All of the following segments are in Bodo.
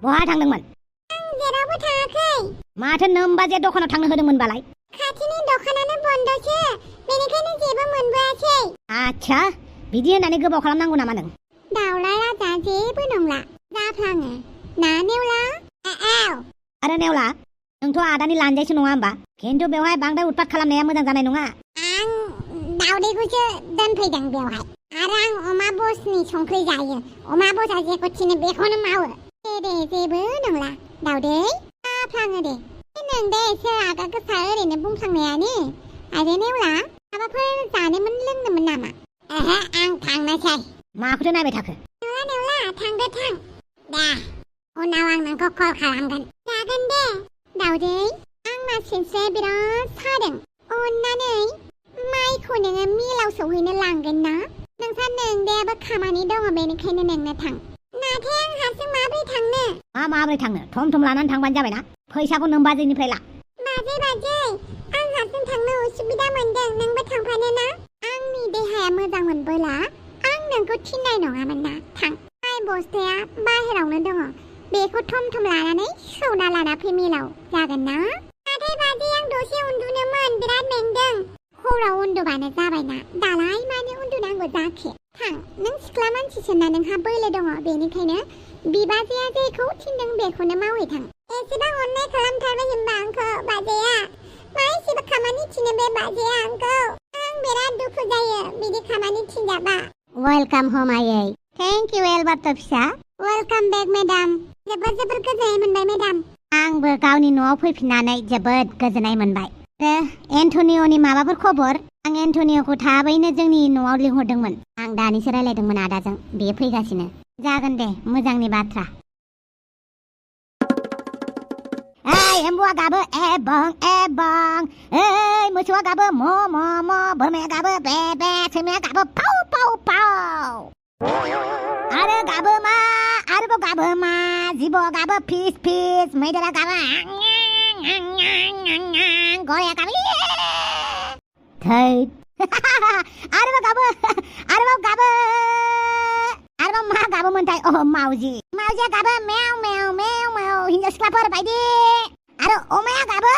बहा थांदोंमोन? जेरावबो थाङाखै। माथो नोमबाजे दखानाव थांनो होदोंमोनबालाय? खाथिनि दखानानो बन्दसो, बेनिखायनो जेबो मोनबोआसै। आच्छा, बिदि होननानै गोबाव खालामनांगौ नामा नों? दाउला राजा जेबो नंला, जाफ्लाङो। ना नेवला? आरो नेवला, नोंथ' आदानि लानजायसो नङा होमबा? खिन्थु बेवहाय बांद्राय उतपात खालामनाया मोजां जानाय नङा। आं दाउदैखौसो दोनफैदों बेवहाय। आरो आं अमा बसनि संख्रि जायो। अमा बसआ जेखौ थिनो बेखौनो मावो। दे जेबो नंला दाउदै, जाफ्लाङो दे। नों दे एसे आगा गोसा ओरैनो बुंफ्लांनायानो। आरो नेवला, माबाफोर जानोमोन लोंनोमोन नामा? ओहो, आं थांनोसै। माखौथो नायबाय थाखो? नेवला थांदो थां। दे, उनाव आं नोंखौ कल खालामगोन। जागोन दे। दाउदै, आंना सिनस्रिया बिराद सादों। अननानै माइखौ नोङो मिलाव सौहैनो लांगोन ना? नोंसा नोंदायाबो खामानि दङ, बेनिखायनो नोंनो थां। नाथाय आं हारसिं माबोरै थांनो? माबोरै थांनो? थम लानानै थांबानो जाबायना। फैसाखौ नों बाजैनिफ्राय ला। बाजै, आं हारसिं थांनो उसुबिदा मोनदों। नोंबो थांफानो ना? आंनि देहाया मोजां मोनबोला आं नोंखौ थिननाय नङामोन ना। थां। माइ बस्थाया बाहेरावनो दङ। बेखौ थम लानानै सौना लाना फै मिलाव। जागोन ना? नाथाय बाजै, आं दसे उन्दुनोमोन, बिराद मेंदों। हराव उन्दुबानो जाबायना, दालाय मानो उन्दुनांगौ जाखो? थां, नों सिख्ला मानसिसो ना, नोंहा बोलो दङ, बेनिखायनो बिबाजैया जेखौ थिनदों बेखौनो मावहै थां। एसेबां अननाय खालामथारबाय होनबा आंखौ बाजैया। मा एसेबो खामानि थिनो बे बाजैया आंखौ? आं बिराद दुखु जायो बिदि खामानि थिनजाबा। वेलकाम हम आयै। थेंक इउ एलबार्ट फिसा। वेलकाम बेक मेडाम। जोबोद गोजोननाय मोनबाय मेडाम। आंबो गावनि न'आव फैफिननानै जोबोद गोजोननाय मोनबाय। एन्टनिअनि माबाफोर खबर? आं एन्टनिअखौ थाबैनो जोंनि न'आव लिंहरदोंमोन। आं दानिसो रायलायदोंमोन आदाजों, बेयो फैगासिनो। जागोन दे, मोजांनि बाथ्रा। एम्बुआ गाबो एबं, मोसौआ गाबो म, बोरमाया गाबो बे, सैमाया गाबो पाव। आरो गाबो मा? आरोबाव गाबो मा? जिबौआ गाबो फिस, मैदेरा गाबो गराया गाबो थैद। आरोबाव मा गाबोमोनथाय? मावजिया गाबो मेव, हिनजाव सिख्लाफोर बायदि। आरो अमाया गाबो,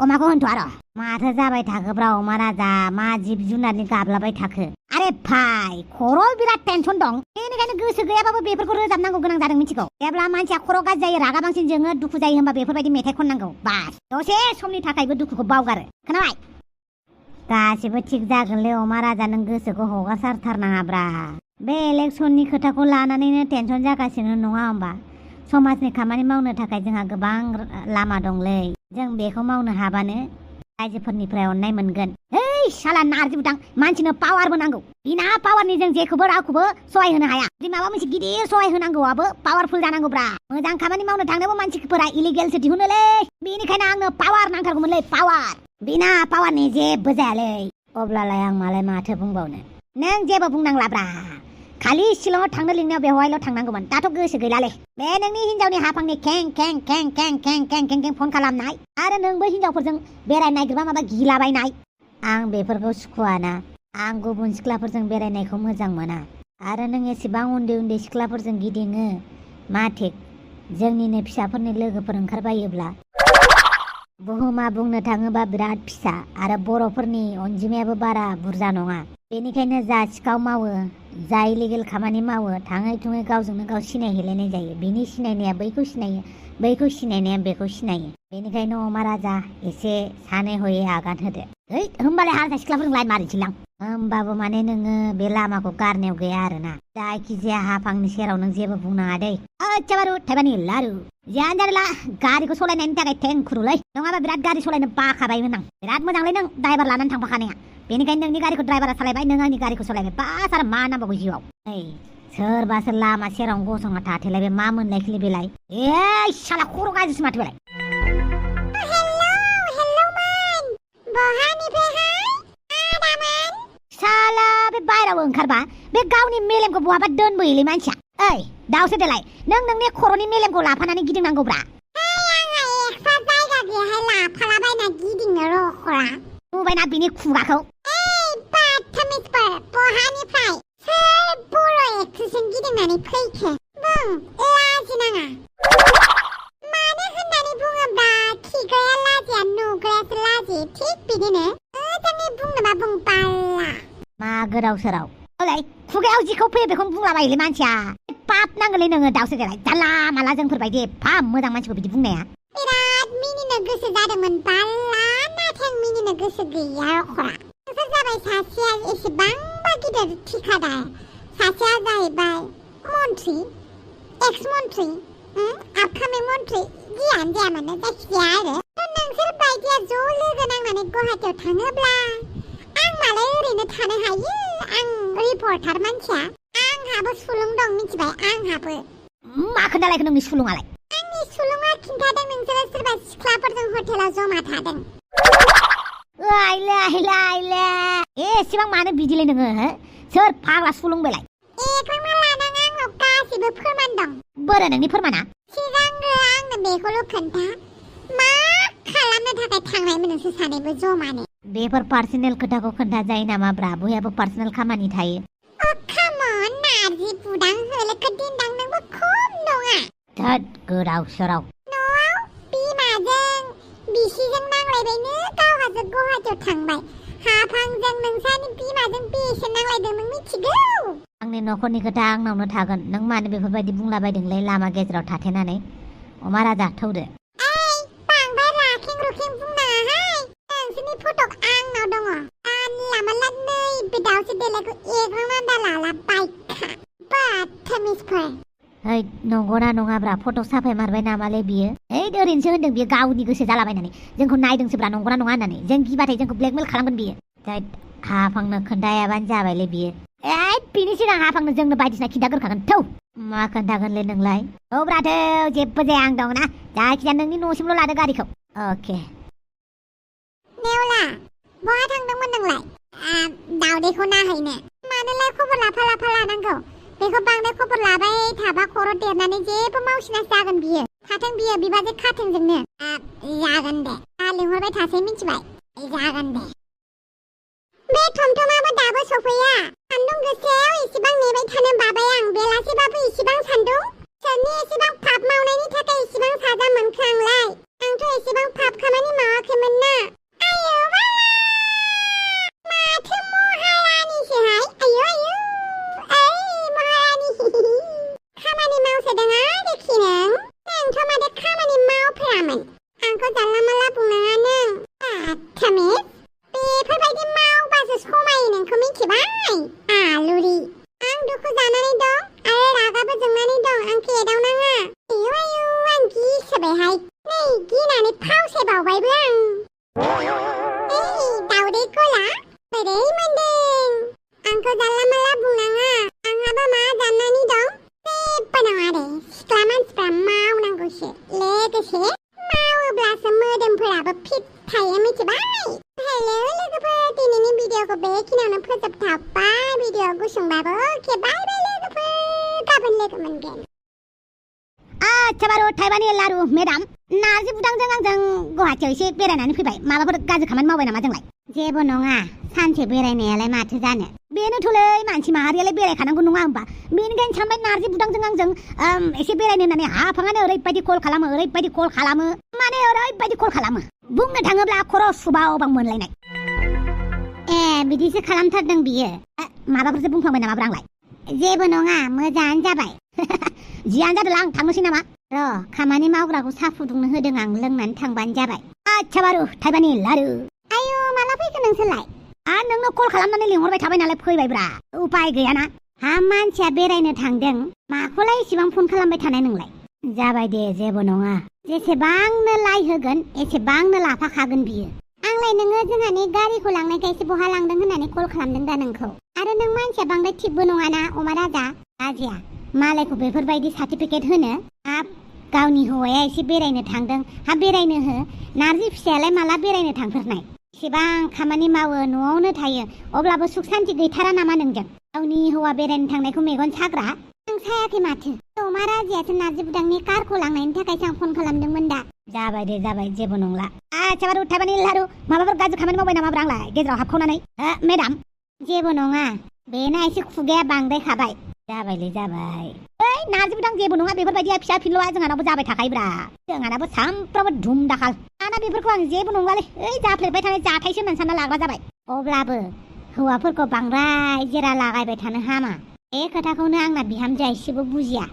अमाखौ होनथ' आरो। माथो जाबाय थाखोब्रा अमा राजा? मा जिब जुनारनि गाबलाबाय थाखो? आरे भाइ, खर'आव बिराद टेनसन दं, बेनिखायनो गोसो गैयाबाबो बेफोरखौ रोजाबनांगौ गोनां जादों, मिथिगौ? जेब्ला मानसिया खर' गाज्रि जायो, रागा बांसिन जोङो, दुखु जायो, होनबा बेफोरबायदि मेथाइ खननांगौ। बास, दसे समनि थाखायबो दुखुखौ बावगारो। खोनाबाय? गासिबो थिग जागोनलै अमा राजा, नों गोसोखौ हगारसारथारनाङाब्रा। बे इलेक्सननि खोथाखौ लानानैनो टेनसन जागासिनो नङा होमबा? समाजनि खामानि मावनो थाखाय जोंहा गोबां लामा दंलै। जों बेखौ मावनो हाबानो रायजोफोरनिफ्राय अननाय मोनगोन। साला नारजि बुदां, मानसिनो पावारबो नांगौ। बिना पावारनि जों जेखौबो रावखौबो सहाय होनो हाया। जुदि माबा मोनसे गिदिर सहाय होनांगौआबो पावारफुल जानांगौब्रा। मोजां खामानि मावनो थांनोबो मानसिफोरा इलिगेलसो दिहुनोलै। बेनिखायनो आंनो पावार नांथारगौमोनलै, पावार। बिना पावारनि जेबो जायालै। अब्लालाय आं मालाय माथो बुंबावनो? नों जेबो बुंनांलाब्रा। खालि शिलंआव थांनो लिंनायाव बेवहायल' थांनांगौमोन। दाथ' गोसो गैलालै। बे नोंनि हिनजावनि हाफांनि खें फन खालामनाय, आरो नोंबो हिनजावफोरजों बेरायनो नागिरबा माबा गिलाबायनाय, आं बेफोरखौ सुखुवाना। आं गुबुन सिख्लाफोरजों बेरायनायखौ मोजां मोना। आरो नों एसेबां उन्दै सिख्लाफोरजों गिदिङो, मा थिक? जोंनिनो फिसाफोरनि लोगोफोर ओंखारबायोब्ला। बुहुमा बुंनो थाङोबा बिराद फिसा, आरो बर'फोरनि अनजिमायाबो बारा बुरजा नङा। बेनिखायनो जा सिखाव मावो, जा इलिगेल खामानि मावो, थाङै थुङै गावजोंनो गाव सिनायहैलायनाय जायो। बिनि सिनायनाया बैखौ सिनायो, बैखौ सिनायनाया बेखौ सिनायो। बेनिखायनो अमा राजा, एसे सानै हयै आगान होदो। होमबालाय हारसा सिख्लाफोरजों लाइन मारिनोसैलां। होमबाबो माने नोङो बे लामाखौ गारनायाव गैया आरोना। जायखिजाया हाफांनि सेराव नों जेबो बुंनाङा दै। अच्छा बारु, थाइबानि लारु। जियानो जादोला, गारिखौ सलायनायनि थाखाय थेंक्रुलै। नङाबा बिराद गारि सलायनो बाखाबायमोन आं। बिराद मोजांलै नों ड्राइभार लानानै थांफाखानाया। बेनिखायनो नोंनि गारिखौ ड्राइभारा सालायबाय, नों आंनि गारिखौ सालायबाय। बास, आरो मा नांबावगौ जिउआव? सोरबासो लामा सेरावनो गसंना थाथेलाय, बे मा मोनलायखोलै बेलाय? साला खर' गाज्रिसो माथो बेलाय। हेल'मोन, बहानिफ्रायहाय? आदामोन? साला बे बायराव ओंखारबा बे गावनि मेलेमखौ बहाबा दोनबोयोलै मानसिया। दाउसो देलाय, नों नोंनि खर'नि मेलेमखौ लाफानानै गिदिंनांगौब्रा। आंहा एक्सट्रा जायगा गैयाहाय लाफालाबायना गिदिंनो रख'रा। नुबायना बिनि खुगाखौ? बहानिफ्राय? सोर बर' एक्ट्रेसजों गिदिंनानै फैखो? बुं, लाजिनाङा मानो होननानै बुङोब्ला खिग्राया लाजिया नुग्रायासो लाजियो थिग बिदिनो मोजाङै बुंनोबा बुंबाला मा गोदाव सोराव ओरै खुगायाव जिखौ फैयो बेखौनो बुंलाबायोलै मानसिया पाप नांगोलै नोङो दाउसो देलाय जानला माला जोंफोरबायदि एफा मोजां मानसिखौ बिदि बुंनाया बिराद मिनिनो गोसो जादोंमोन बाला नाथाय आं मिनिनो गोसो गैया अखरा नोंसोर जाबाय सासेया एसेबांबा गिदिर थिखादार सासेया जाहैबाय मन्त्रि एक्स मन्त्रि आपकामिं मन्त्रि जियानो जाया मानो जायखिजाया आरो नोंसोर बायदिया ज' लोगो नांनानै गुवाहाटियाव थाङोब्ला आं मालाय ओरैनो थानो हायो आं रिपर्टार मानसिया आंहाबो सुलुं दं मिथिबाय आंहाबो मा खोन्थालायखो नोंनि सुलुङालाय आंनि सुलुङा खिन्थादों नोंसोरो सोरबा सिख्लाफोरजों हटेलाव जमा थादों आइले आइले आइले एसेबां मानो बिदिलै नोङो सोर फाग्ला सुलुं बेलाय एखौनो लानाङा आंनाव गासिबो फोरमान दं बोरो नोंनि फोरमाना सिगांग्रो आंनो बेखौल' खोन्था मा खालामनो थाखाय थांनायमोन नोंसोर सानैबो जमानो बेफोर पार्सनेल खोथाखौ खोन्था जायो नामा ब्रा बयहाबो पार्सनेल खामानि थायो खामन नारजि बुदां होलेखो दिन्दां नोंबो खम नङा धोद गोदाव सोराव न'आव बिमाजों बिसिजों नांलायबायनो गावहासो गुवाहाटियाव थांबाय हाफांजों नोंसानि बिमाजों बेसे नांलायदों नों मिथिगौ आंनि न'खरनि खोथा आंनावनो थागोन नों मानो बेफोरबायदि बुंलाबायदोंलै लामा गेजेराव थाथेनानै अमा राजा थौदो बांद्राय राखें रुखें बुंनाङाहाय नोंसोरनि फटक आंनाव दङ जानला मानला नैबे दाउसो देलायखौ एग्रांना दालाला बाइखा बाथमिसफोर ओइ नंगौना नङाब्रा फट' साफाय मारबाय नामालै बियो ओरैनोसो होनदों बियो गावनि गोसो जालाबायनानै जोंखौ नायदोंसोब्रा नंगौना नङा होननानै जों गिबाथाय जोंखौ ब्लेकमेल खालामगोन बियो हाफांनो खोन्थायाबानो जाबायलै बियो बिनि सिगां हाफांनो जोंनो बायदिसिना खिन्थागोरखागोन थौ मा खोन्थागोनलै नोंलाय ब्रा थौ जेबो जाया आं दं ना जायखिजाया नोंनि न'सिमल' लादो गारिखौ अके नेवला बहा थांदोंमोन नोंलाय दावदैखौ नाहैनो मानोलाय खबर लाफा लाफा लानांगौ बेखौ बांद्राय खबर लाबाय थाबा खर' देरनानै जेबो मावसिनासो जागोन बियो थाथों बियो बिबाजै खाथोंजोंनो जागोन दे लिंहरबाय थासै मिथिबाय जागोन दे बे थमथमाबो दाबो सफैया सान्दुं गोसायाव एसेबां नेबाय थानो बाबाय आं बेलासेबाबो एसेबां सान्दुं सोरनि एसेबां पाप मावनायनि थाखाय एसेबां साजा मोनखो आंलाय आंथ' एसेबां पाप खामानि मावाखैमोन ना आयौ माथो महारानिसोहाय आयौ आयौ महारानि खामानि मावसोदों आरोखि नोंथ' माथो खामानि मावफेरामोन आंखौ जानला मानला बुंनाङा नों बाथमिस बेफोरबायदि मावबासो समायो नोंखौ मिथिबाय आलुरि आं दुखु जानानै दं आरो रागाबो जोंनानै दं आंखौ एदावनाङा आयौ आयौ आं गिसोबायहाय नै गिनानै फावसायबावबायबो आं दावदै गला बोरै मोनदों आंखौ जानला मानला बुंनाङा आंहाबो मा जाननानै दं जेबो नङा दे सिख्ला मानसिफ्रा मावनांगौसो लोगोसे मावोब्लासो मोदोमफोराबो फिट थायो मिथिबाय हेलो लोगोफोर दिनैनि भिडिअखौ बेखिनियावनो फोजोबथाबबाय भिडिअ गुसुंबाबो अके बाय बाय लोगोफोर गाबोन लोगो मोनगोन आच्छा बारु थाइबानि लारु मेडाम नारजि बुदांजों आंजों गुवाहाटियाव एसे बेरायनानै फैबाय माबाफोर गाज्रि खामानि मावबाय नामा जोंलाय जेबो नङा सानसे बेरायनायालाय माथो जानो बेनोथ'लै मानसि माहारियालाय बेरायखानांगौ नङा होमबा बेनिखायनो सानबाय नारजि बुदांजों आंजों एसे बेरायनो होननानै हाफाङानो ओरैबायदि कल खालामो माने ओरैबायदि कल खालामो बुंनो थाङोब्ला खर' सुबावबां मोनलायनाय बिदिसो खालामथारदों बियो माबाफोरसो बुंफ्लांबाय नामा ब्रांलाय जेबो नङा मोजाङानो जाबाय जियानो जादों आं थांनोसै नामा र' खामानि मावग्राखौ साहा फुदुंनो होदों आं लोंनानै थांबानो जाबाय आच्छा बारु थाइबानि लारु आयौ माला फैखो नोंसोरलाय नोंनो कल खालामनानै लिंहरबाय थाबाय नालाय फैबायब्रा उपाय गैयाना मानसिया बेरायनो थांदों माखौलाय इसेबां फन खालामबाय थानाय नोंलाय जाबाय दे जेबो नङा जेसेबांनो लाय होगोन एसेबांनो लाफाखागोन बियो आंलाय नोङो जोंहानि गारिखौ लांनायखायसो बहा लांदों होननानै कल खालामदों दा नोंखौ आरो नों मानसिया बांद्राय थिगबो नङाना अमा राजा राजाया मालायखौ बेफोरबायदि सार्टिफिकेट होनो हाब गावनि हौवाया एसे बेरायनो थांदों हा बेरायनो हो नारजि फिसायालाय माला बेरायनो थांफेरनाय एसेबां खामानि मावो न'आवनो थायो अब्लाबो सुख सान्ति गैथारा नामा नोंजों गावनि हौवा बेरायनो थांनायखौ मेगन साग्रा आं सायाखै माथो अमा राजायासो नारजि बुदांनि कारखौ लांनायनि थाखायसो आं फन खालामदोंमोन दा जाबाय दे जाबाय जेबो नंला आच्छा बारु थाइबानि लारु माबाफोर गाज्रि खामानि मावबाय नामा ब्रांलाय गेजेराव हाबखावनानै मेडाम जेबो नङा बेना एसे खुगाया बांद्राय खाबाय जाबायलै जाबाय ओइ नारजि बुदां जेबो नङा बेफोरबायदिया फिसा फिलौआ जोंहानावबो जाबाय थाखायोब्रा जोंहानाबो सामफ्रामबो धुम दाखाल दाना बेफोरखौ आं जेबो नंलालै ओइ जाफ्लेबाय थानाय जाथायसो होननानै सानना लाग्रा जाबाय अब्लाबो हौवाफोरखौ बांद्राय जेरा लागायबाय थानो हामा बे खोथाखौनो आंना बिहामजोआ एसेबो बुजिया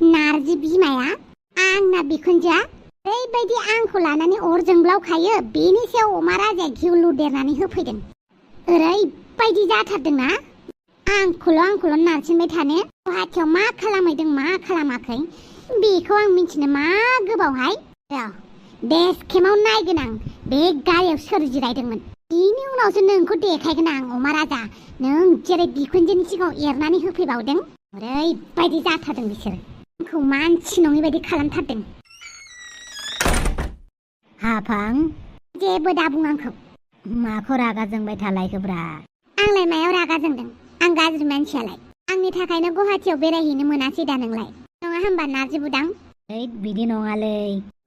नारजि बिमाया आंना बिखुनजोआ ओरैबायदि आंखौ लानानै अर जोंब्लावखायो बेनि सायाव अमा राजाया घिउ लुदेरनानै होफैदों ओरैबायदि जाथारदोंना आंखौल' नारसिनबाय थानो गुवाहाटियाव मा खालामहैदों मा खालामाखै बेखौ आं मिथिनो मा गोबावहाय बेस केमाव नायगोन आं बे गारियाव सोर जिरायदोंमोन बेनि उनावसो नोंखौ देखायगोन आं अमा राजा नों जेरै बिखुनजोनि सिगाङाव एरनानै होफैबावदों ओरैबायदि जाथारदों बिसोर आंखौ मानसि नङि बायदि खालामथारदों हाफां जेबो दा बुं आंखौ माखौ रागा जोंबाय थालायखोब्रा आंलाय मायाव रागा जोंदों आं गाज्रि मानसियालाय आंनि थाखायनो गुवाहाटियाव बेरायहैनो मोनासै दा नोंलाय नङा होमबा नारजि बुदां ओइ बिदि नङालै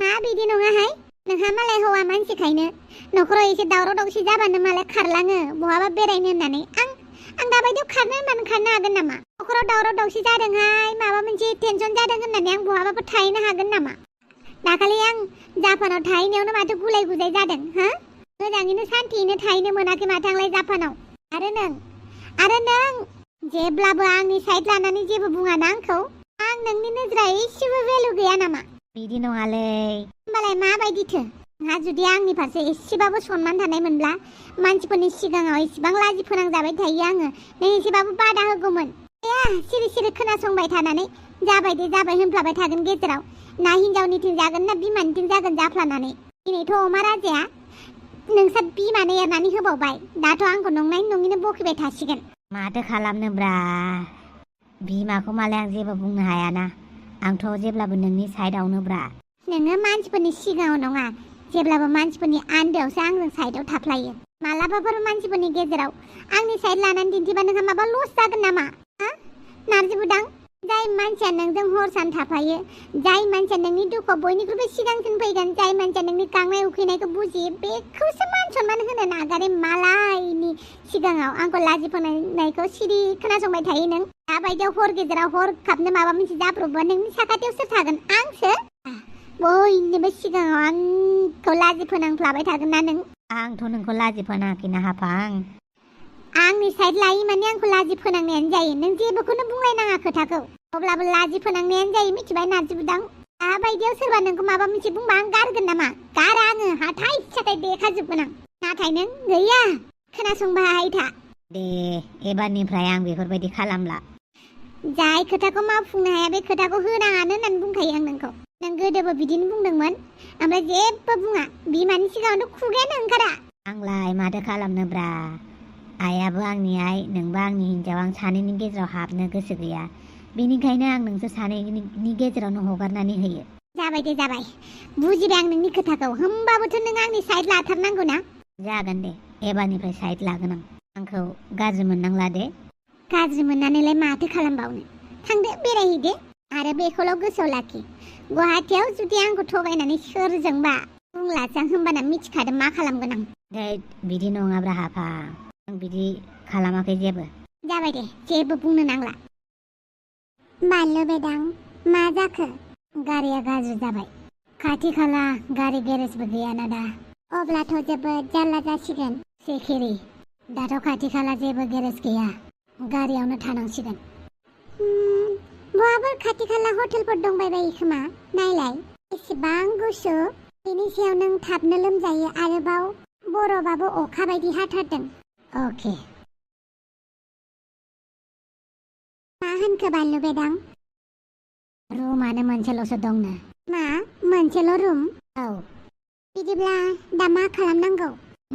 मा बिदि नङाहाय नोंहा मालाय हौवा मानसिखायनो न'खराव एसे दावराव दावसि जाबानो मालाय खारलाङो बहाबा बेरायनो होननानै आं दाबायदियाव खारनो होनबानो खारनो हागोन नामा न'खराव दावराव दावसि जादोंहाय माबा मोनसे टेनसन जादों होननानै आं बहाबाबो थाहैनो हागोन नामा दाखालि आं जापानाव थाहैनायावनो माथो गुलाय गुजाय जादों हो मोजाङैनो सान्थियैनो थाहैनो मोनाखै माथो आंलाय जापानाव आरो नों जेब्लाबो आंनि साइड लानानै जेबो बुङाना आंखौ आं नोंनि नोजोराव एसेबो भेलु गैया नामा बिदि नङालै होमबालाय माबायदिथो नोंहा जुदि आंनि फारसे एसेबाबो सनमान थानायमोनब्ला मानसिफोरनि सिगाङाव एसेबां लाजि फोनांजाबाय थायो आङो नों एसेबाबो बादा होगौमोन सिरि सिरि खोनासंबाय थानानै जाबाय होनफ्लाबाय थागोन गेजेराव ना हिनजावनिथिं जागोन ना बिमानिथिं जागोन जाफ्लानानै दिनैथ' अमा राजाया नोंसा बिमानो एरनानै होबावबाय दाथ' आंखौ नंनायनि नङिनो बखिबाय थासिगोन माथो खालामनोब्रा बिमाखौ मालाय आं जेबो बुंनो हायाना आंथ' जेब्लाबो नोंनि साइडआवनोब्रा नोङो मानसिफोरनि सिगाङाव नङा जेब्लाबो मानसिफोरनि आन्दोआवसो आंजों साइडआव थाफ्लायो मालाबाफोर मानसिफोरनि गेजेराव आंनि साइड लानानै दिन्थिबा नोंहा माबा लस जागोन नामा नारजि बुदां जाय मानसिया नोंजों हर सान थाफायो जाय मानसिया नोंनि दुखुआव बयनिख्रुइबो सिगांसिन फैगोन जाय मानसिया नोंनि गांनाय उखैनायखौ बुजियो बेखौसो मान सनमान होनो नागारै मालायनि सिगाङाव आंखौ लाजि फोनांनायखौ सिरि खोनासंबाय थायो नों दाबायदियाव हर गेजेराव हरखाबनो माबा मोनसे जाब्रबबा नोंनि साखाथियाव सोर थागोन आंसो बयनिबो सिगाङाव आंखौ लाजि फोनांफ्लाबाय थागोन ना नों आंथ' नोंखौ लाजि फोनाङाखैना हाफां आंनि साइड लायै माने आंखौ लाजि फोनांनायानो जायो नों जेबोखौनो बुंलायनाङा खोथाखौ अब्लाबो लाजि फोनांनायानो जायो मिथिबाय नारजि बुदां दाबायदियाव सोरबा नोंखौ माबा मोनसे बुंबा आं गारगोन नामा गारा आङो हाथाय फिसाथाय देखाजोबगोन आं नाथाय नों गैया खोनासंबाय था दे एबारनिफ्राय आं बेफोरबायदि खालामला जाय खोथाखौ मावफुंनो हाया बे खोथाखौ होनाङानो होननानै बुंखायो आं नोंखौ नों गोदोबो बिदिनो बुंदोंमोन ओमफ्राय जेबो बुङा बिमानि सिगाङावथ' खुगायानो ओंखारा आंलाय माथो खालामनोब्रा आइयाबो आंनि आइ नोंबो आंनि हिनजाव आं सानैनि गेजेराव हाबनो गोसो गैया बेनिखायनो आं नोंसोर सानैनि गेजेरावनो हगारनानै होयो जाबाय दे जाबाय बुजिबाय आं नोंनि खोथाखौ होमबाबोथ' नों आंनि साइड लाथारनांगौ ना जागोन दे एबारनिफ्राय साइड लागोन आं आंखौ गाज्रि मोननांला दे गाज्रि मोननानैलाय माथो खालामबावनो थांदो बेरायहैदो आरो बेखौल' गोसोआव लाखि गुवाहाटियाव जुदि आंखौ थगायनानै सोरजोंबा बुंलासो आं होमबाना मिथिखादों मा खालामगोन आं बिदि नङाब्रा हाफा आं बिदि खालामाखै जेबो जाबाय दे जेबो बुंनो नांला बानलु बेदां मा जाखो गारिया गाज्रि जाबाय खाथि खाला गारि गेरेजबो गैयाना दा अब्लाथ' जोबोद जारला जासिगोन सिखिरि दाथ' खाथि खाला जेबो गेरेज गैया गारियावनो थानांसिगोन बहाबा खाथि खाला हटेलफोर दंबायबायो खोमा नायलाय एसेबां गुसु बेनि सायाव नों थाबनो लोमजायो आरोबाव बरफआबो अखा बायदि हाथारदों अके मा होनखो बानलु बेदां रुमानो मोनसेल'सो दंनो मा मोनसेल' रुम औ बिदिब्ला दा मा खालामनांगौ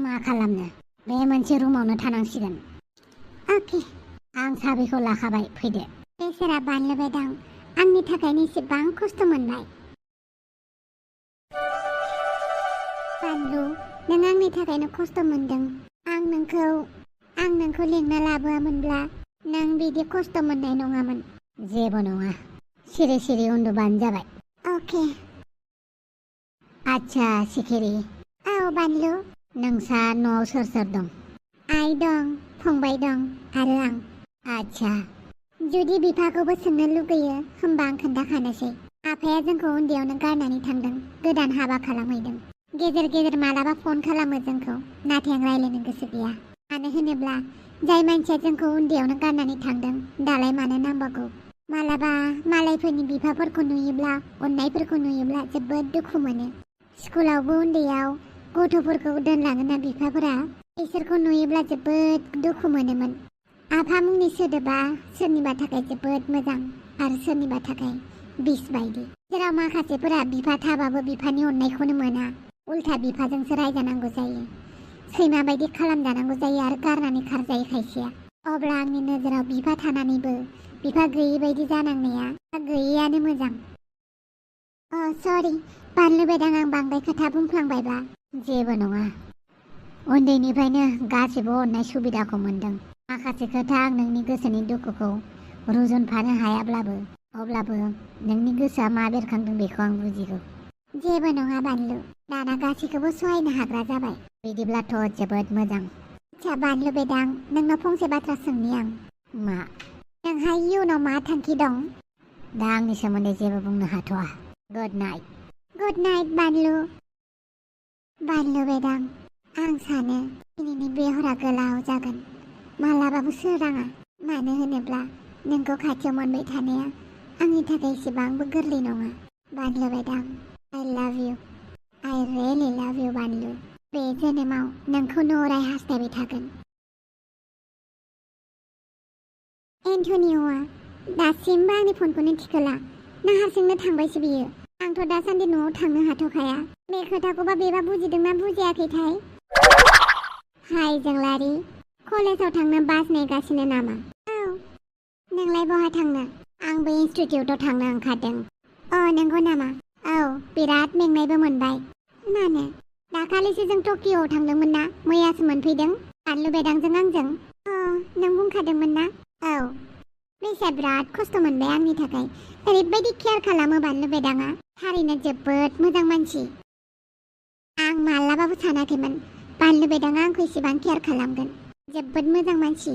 मा खालामनो बे मोनसे रुमावनो थानांसिगोन अके आं साबिखौ लाखाबाय फैदो बेसेरा बानलु बेदां आंनि थाखायनो एसेबां खस्थ' मोनबाय बानलु नों आंनि थाखायनो खस्थ' मोनदों आं नोंखौ लेंना लाबोआमोनब्ला नों बिदि खस्थ' मोननाय नङामोन जेबो नङा सिरि सिरि उन्दुबानो जाबाय अके आच्छा सिखिरि औ बानलु नोंसा न'आव सोर सोर दं आइ दं फंबाय दं आरो आं आच्छा जुदि बिफाखौबो सोंनो लुगैयो होमबा आं खोन्थाखानोसै आफाया जोंखौ उन्दैयावनो गारनानै थांदों गोदान हाबा खालामहैदों गेजेर गेजेर मालाबा फन खालामो जोंखौ नाथाय आं रायलायनो गोसो गैया मानो होनोब्ला जाय मानसिया जोंखौ उन्दैयावनो गारनानै थांदों दालाय मानो नांबावगौ मालाबा मालायफोरनि बिफाफोरखौ नुयोब्ला अननायफोरखौ नुयोब्ला जोबोद दुखु मोनो स्कुलावबो उन्दैयाव गथ'फोरखौ दोनलाङोना बिफाफोरा बिसोरखौ नुयोब्ला जोबोद दुखु मोनोमोन आफा मुंनि सोदोबा सोरनिबा थाखाय जोबोद मोजां आरो सोरनिबा थाखाय बिस बायदि जेराव माखासेफोरा बिफा थाबाबो बिफानि अननायखौनो मोना उल्था बिफाजोंसो रायजानांगौ जायो सैमा बायदि खालामजानांगौ जायो आरो गारनानै खारजायो खायसेया अब्ला आंनि नोजोराव बिफा थानानैबो बिफा गैयि बायदि जानांनाया गैयियानो मोजां सरि बानलु बेदां आं बांद्राय खोथा बुंफ्लांबायबा जेबो नङा उन्दैनिफ्रायनो गासैबो अननाय सुबिदाखौ मोनदों माखासे खोथा आं नोंनि गोसोनि दुखुखौ रुजुनफानो हायाब्लाबो अब्लाबो नोंनि गोसोआ मा बेरखांदों बेखौ आं बुजिगौ जेबो नङा बानलु दाना गासैखौबो सहायनो हाग्रा जाबाय बिदिब्लाथ' जोबोद मोजां आच्छा बानलु बेदां नोंनाव फंसे बाथ्रा सोंनि आं मा नोंहा इयुनाव मा थांखि दं दा आंनि सोमोन्दै जेबो बुंनो हाथ'आ गुड नाइट बानलु बेदां आं सानो दिनैनि बे हरा गोलाव जागोन मालाबाबो सोराङा मानो होनोब्ला नोंखौ खाथियाव मोनबाय थानाया आंनि थाखाय एसेबांबो गोरलै नङा बानलु बेदां I love you I really love you बानलु बे जोनोमाव नोंखौनो अराय हास्थायबाय थागोन एन्टनिय'आ दासिमबो आंनि फनखौनो थिखोला ना हारसिंनो थांबायसो बियो आंथ' दासान्दि न'आव थांनो हाथ'खाया बे खोथाखौबा बेबा बुजिदोंना बुजियाखैथाय हाय जोंलारि कलेजाव थांनो बास नेगासिनो नामा औ नोंलाय बहा थांनो आंबो इनस्टिटिउटआव थांनो ओंखारदों नंगौ नामा औ बिराद मेंनायबो मोनबाय मानो दाखालिसो जों टकिअ'आव थांदोंमोन ना मैयासो मोनफैदों बानलु बेदांजों आंजों नों बुंखादोंमोन ना औ बेसा बिराद खस्थ' मोनबाय आंनि थाखाय ओरैबायदि केयार खालामो बानलु बेदाङा थारैनो जोबोद मोजां मानसि आं मालाबाबो सानाखैमोन बानलु बेदाङा आंखौ एसेबां केयार खालामगोन जोबोद मोजां मानसि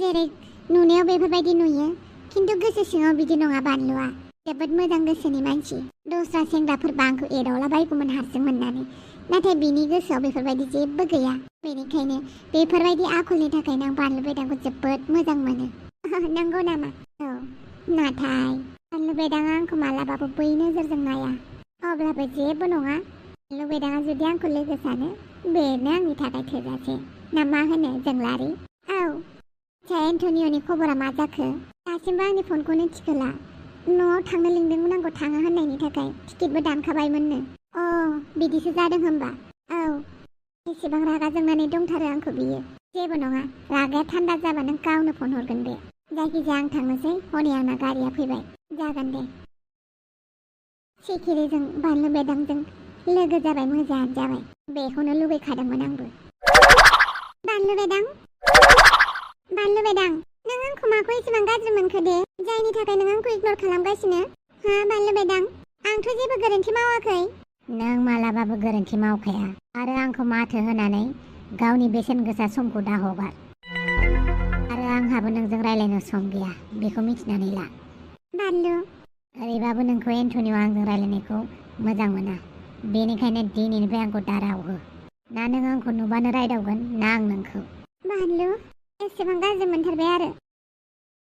जेरै नुनायाव बेफोरबायदि नुयो खिन्थु गोसो सिङाव बिदि नङा बानलुआ जोबोद मोजां गोसोनि मानसि दस्रा सेंग्राफोरबा आंखौ एदावलाबायगौमोन हारसिं मोननानै नाथाय बिनि गोसोआव बेफोरबायदि जेबो गैया बेनिखायनो बेफोरबायदि आखलनि थाखायनो आं बानलु बेदांखौ जोबोद मोजां मोनो नंगौ नामा औ नाथाय बानलु बेदाङा आंखौ मालाबाबो बै नोजोरजों नाया अब्लाबो जेबो नङा बानलु बेदाङा जुदि आंखौ लोगो सानो बेनो आंनि थाखाय थोजासे ना मा होनो जोंलारि औ एन्टनिय'नि खबरा मा जाखो दासिमबो आंनि फनखौनो थिखोला न'आव थांनो लिंदोंमोन आंखौ थाङा होननायनि थाखाय टिकेटबो दानखाबायमोननो बिदिसो जादों होमबा औ एसेबां रागा जोंनानै दंथारो आंखौ बियो जेबो नङा रागाया थान्दा जाबा नों गावनो फन हरगोन बे जायखिजाया आं थांनोसै हनै आंना गारिया फैबाय जागोन दे सिखिरिजों बानलु बेदांजों लोगो जाबाय मोजाङानो जाबाय बेखौनो लुबैखादोंमोन आंबो बानलु बेदां नों आंखौ माखौ एसेबां गाज्रि मोनखो दे जायनि थाखाय नों आंखौ इगनर खालामगासिनो बानलु बेदां आंथ' जेबो गोरोन्थि मावाखै नों मालाबाबो गोरोन्थि मावखाया आरो आंखौ माथो होनानै गावनि बेसेन गोसा समखौ दाहगार आरो आंहाबो नोंजों रायलायनो सम गैया बेखौ मिथिनानै ला बानलु ओरैबाबो नोंखौ एन्टनिय'आ आंजों रायलायनायखौ मोजां मोना बेनिखायनो दिनैनिफ्राय आंखौ दाराव हो ना नों आंखौ नुबानो रायदावगोन ना आं नोंखौ बानलु एसेबां गाज्रि मोनथारबाय आरो